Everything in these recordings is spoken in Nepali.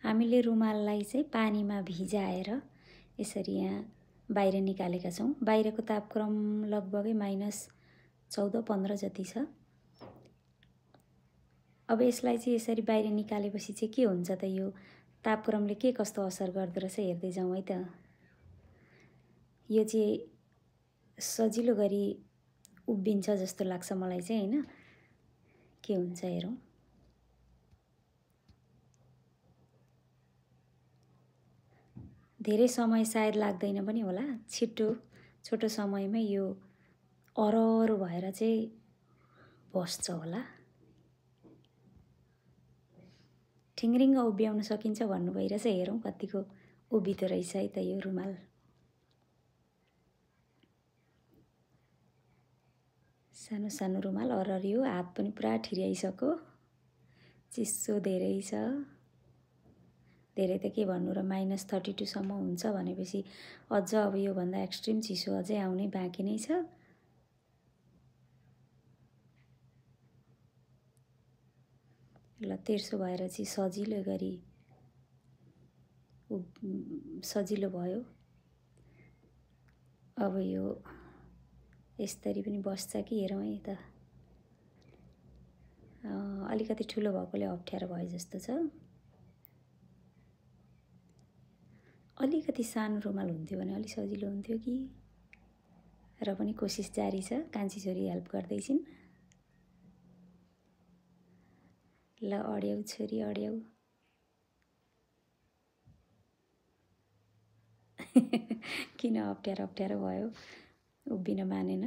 हामीले रुमाललाई चाहिँ पानीमा भिजाएर यसरी यहाँ बाहिर निकालेका छौँ। बाहिरको तापक्रम लगभगै -14-15 जति छ। अब यसलाई चाहिँ यसरी बाहिर निकालेपछि चाहिँ के हुन्छ त, यो तापक्रमले के कस्तो असर गर्दो रहेछ हेर्दै जाउँ है त। यो चाहिँ सजिलो गरी उभिन्छ जस्तो लाग्छ मलाई चाहिँ, हैन? के हुन्छ हेरौँ। धेरै समय सायद लाग्दैन पनि होला, छोटो समयमै यो अररो भएर चाहिँ बस्छ होला। ठिङ्रिङ्ग उभ्याउन सकिन्छ भन्नु भइरहेछ, हेरौँ कतिको उभिदो रहेछ है त यो रुमाल। सानो सानो रुमाल अररियो, हात पनि पुरा ठिर्याइसक्यो, चिसो धेरै छ। धेरै त के भन्नु र, -32 सम्म हुन्छ भनेपछि अझ अब योभन्दा एक्सट्रिम चिसो अझै आउनै बाँकी नै छ। ल तेर्सो भएर चाहिँ सजिलो भयो। अब यो यसरी पनि बस्छ कि हेरौँ है त। अलिकति ठुलो भएकोले अप्ठ्यारो भयो जस्तो छ। अलिकति सानो रुमाल हुन्थ्यो भने अलि सजिलो हुन्थ्यो कि, र पनि कोसिस जारी छ। कान्छी छोरी हेल्प गर्दैछिन्। ल अड्याउ छोरी अड्याउ। किन अप्ठ्यारो भयो, उभिन मानेन।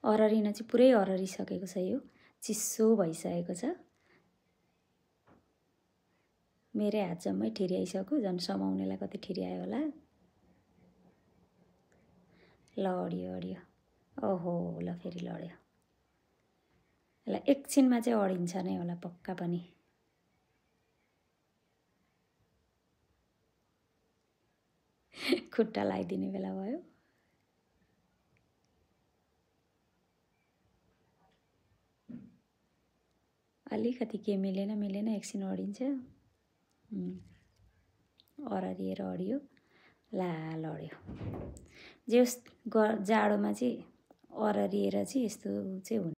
अररिन चाहिँ पुरै अररिसकेको छ, यो चिसो भइसकेको छ। मेरै हात जम्मै ठिर्याइसक्यो, झन् समाउनेलाई कति ठिर्यायो होला। ल अडियो। ओहो, ल फेरि लड्यो। ल एकछिनमा चाहिँ अडिन्छ नै होला पक्का पनि। खुट्टा लगाइदिने बेला भयो। अलिकति के मिलेन एकछिन अडिन्छ। अररिएर अडियो, ला लड्यो। जे होस्, जाडोमा चाहिँ अररिएर चाहिँ यस्तो चाहिँ हुन्छ।